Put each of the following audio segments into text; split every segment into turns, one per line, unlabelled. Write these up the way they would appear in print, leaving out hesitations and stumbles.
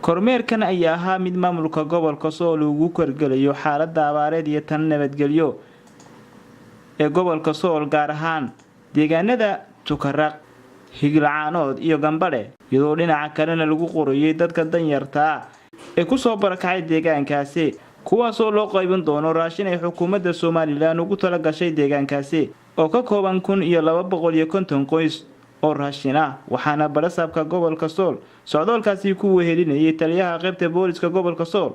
Kormeerkan ayaa ahaa mid maamulka gobolka Sool ugu korgelayo xaalada abaareed iyo tan nabadgelyo ee gobolka Sool, gaar ahaan deegaanada Tukaraq, Higlacaanood iyo Gambadhe, iyadoo dhinaca kalena lagu qorayay dadka danyartaa ee kusoo barakacay deegaankaasi, kuwaasoo loo qaybin doono raashin ay xukuumadda Somaliland ugu tala gashay deegaankaasi oo ka kooban 1250 qoys oo raashin ah. Waxaana barasaabka gobolka Sool socdaalkaasi ku wehelinayay taliyaha qaybta booliska gobolka Sool,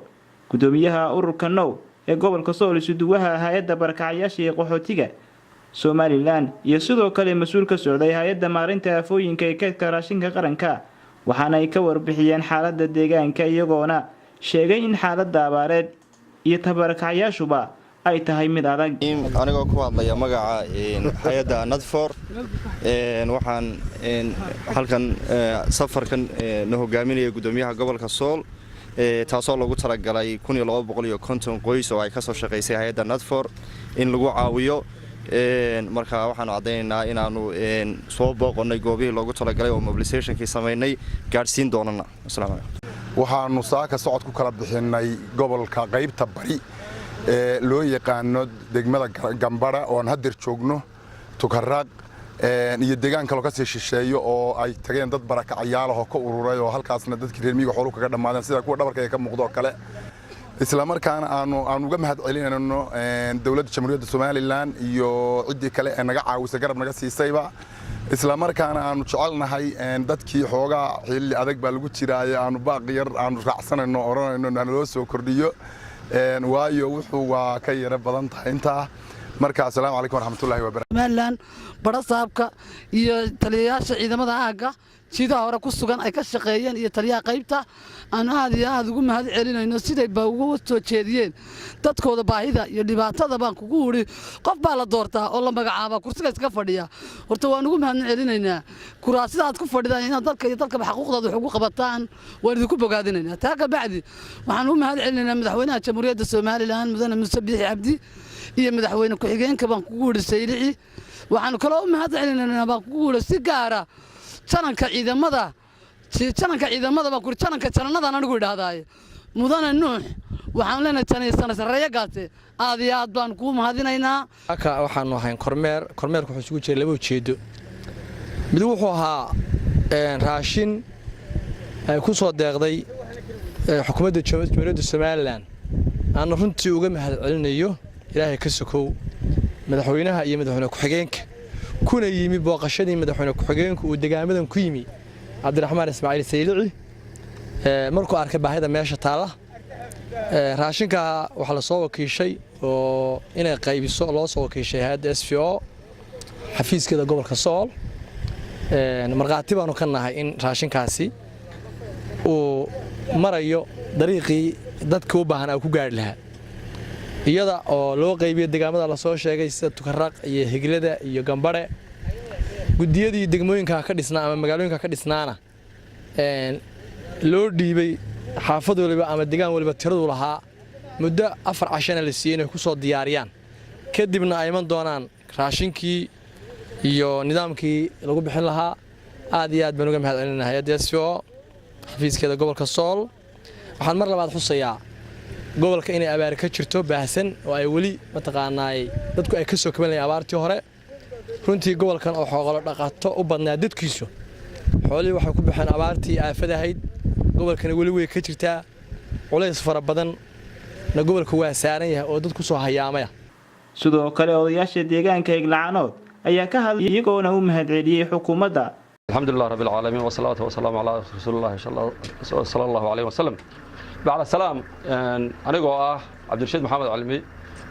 gudoomiyaha ururka Now ee gobolka Sool, isuduwaha hay-adda barakacayaasha ee qaxootiga Somaliland iyo sidoo kale mas-uul ka socday hay-adda maarinta aafooyinka ee kaydka raashinka qaranka. Waxaana ay ka warbixiyeen xaalada deegaanka, iyagoona sheegay in xaalada abaareed iyo tabarakacayaashuba ay tahay mid adag.
Anigoo ku hadlaya magaca hay-adda Nadfor, waxaan halkan safarkan na hogaaminaya gudoomiyaha gobolka Sool, taasoo lagu talagalay 1250 qoys oo ay ka soo shaqaysay hay-adda Nadfor in lagu caawiyo. Marka waxaanu caddaynaynaa inaanu soo booqonnay goobihii loogu talagalay oo mobilisationkii samaynay, gaadhsiin doonana. Asalaamu calaykum.
Waxaanu saaka socod ku kala bixinnay gobolka qaybta bari ee loo yaqaano degmada Gambara oo aan haddeer joogno, Tukaraaq iyo deegaan kaloo kasii shisheeyo oo ay tageen dad barakacayaalahoo ka ururay oo halkaasna dadkii reer miyiga xooluhu kaga dhammaadeen, sida kuwa dhabarkayga ka muuqdo oo kale. Isla markaana aanu uga mahad celinayno dowladda Jamhuuriyadda Somaliland iyo ciddii kale ee naga caawisay, garab naga siisayba. Isla markaana aanu jecelnahay dadkii xoogaa xilli adag baa lagu jiraaye, aanu baaq yar aanu raacsanayno, odhanayno naloo soo kordhiyo, waayo wuxuu waa ka yaro badan tahay intaa. Marka asalaamu calaykum waraxmatullahi wabarakatu.
Somaliland, barasaabka iyo taliyayaasha ciidamada aagga jiidaha hore ku sugan ay ka shaqeeyeen iyo taliyaha qaybta aanu aad iyo aad ugu mahad celinayno siday ba ugu soo jeediyeen dadkooda baahida iyo dhibaatada. Baan kugu idhi, qof baa la doortaa oo la magacaabaa, kursiga iska fadhiya. Horta waan ugu mahad celinaynaa kuraasida aad ku fadhidaan inaad dalka iyo dalkaba xaquuqdooda wax ugu qabataan, waan idinku bogaadinaynaa. Taa ka bacdi, waxaan ugu mahad celinaynaa madaxweynaha Jamhuuriyadda Somaliland, mudane Muuse Biixi Cabdi, iyo madaxweyne ku-xigeenka, baan kugu idhi, Saylici. Waxaanu kaloo u mahad celinaynaa, baan kugu idhi, si gaara jananka ciidamada, jananka ciidamada baan kuhi, jananka jananadan anigu idhaahdaaye, mudane Nuux. Waxaan leenahay janaysana sarreeyo gaate, aad iyo aad baan kuu mahadinaynaa.
Waxaanu ahayn kormeer. Kormeerku wuxuu isugu jiray laba ujeeddo. Mid wuxuu ahaa raashin ay ku soo deeqday xukuumadda Jamhuuriyadda Somaliland, aana runtii uga mahad celinayo Ilaahay ka sokow madaxweynaha iyo madaxweyne ku-xigeenka, kuna yimi booqashadii madaxweyne ku-xigeenku uu degaamadan ku yimi, Cabdiraxmaan Ismaaciil Saylici, markuu arkay baahida meesha taalla. Raashinka waxaa la soo wakiishay oo inay qaybiso loo soo wakiishay hay-adda SVO, xafiiskeeda gobolka Sool. Markhaati baanu ka nahay in raashinkaasi uu marayo dariiqii dadka u baahan ku gaari lahaa, iyada oo loo qaybiyo degaamada lasoo sheegay sida Tukaraq iyo Higlada iyo Gambadhe. Guddiyadii degmooyinka ka dhisnaa ama magaalooyinka ka dhisnaana loo dhiibay xaafad waliba ama degaan waliba tiradu lahaa, muddo 4 cashana la siiyey inay ku soo diyaariyaan, kadibna ay iman doonaan raashinkii iyo nidaamkii lagu bixin lahaa. Aad iyo aad baan uga mahad celinahay hay-adda SVO, xafiiskeeda gobolka Sool. Waxaan mar labaad xusayaa gobolka inay abaari ka jirto baahsan oo ay weli mataqaanaay dadku ay ka soo kabanayeen abaartii hore. Runtii gobolkan oo xoolo dhaqato u badnaa dadkiisu, xoolihii waxay ku baxeen abaartii aafadahayd. Gobolkana weli way ka jirtaa, culays fara badan na gobolka waa saaran yahay oo dad ku soo hayaamaya.
Sidoo kale odayaasha deegaanka Higlacanood ayaa ka hadlay, iyagoona u mahadceliyey xukuumadda.
الحمد لله رب العالمين، والصلاة والسلام على رسول الله صلى الله عليه وسلم. بعد السلام، anigoo ah Cabdirashiid Maxamed Calmi,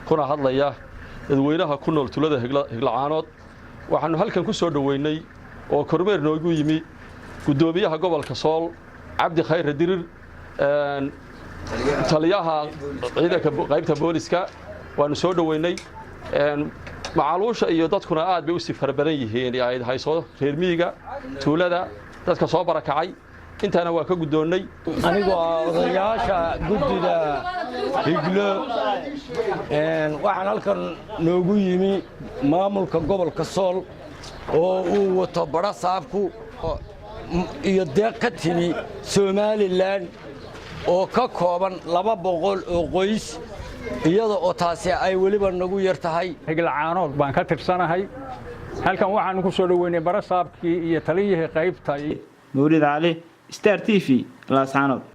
kuna hadlaya dadweynaha ku nool tuulada Higlacaanood, waxaanu halkan ku soo dhoweynay oo kormeer noogu yimi guddoomiyaha gobolka Sool, Cabdi Khayre Dirir, taliyaha ciidanka qaybta booliska. Waanu soo dhoweynay. Macaluusha iyo dadkuna aad bay usii fara badan yihiin ay hayso reer miyiga tuulada, dadka soo barakacay. Intaana waa ka guddoonnay.
Anigoo ah odayaasha guddida Higlo, waxaan halkan noogu yimi maamulka gobolka Sool oo uu wato badha saabku. Iyo deeq ka timi Somaliland oo ka kooban 200 oo qoys, iyada oo taasi ay weliba nagu yar tahay.
Higlacaanood baan ka tirsanahay. Halkan waxaanu ku soo dhoweynay barasaabkii iyo taliyihii qaybta.
Mawlid Cali, Star TV, Laascaanood.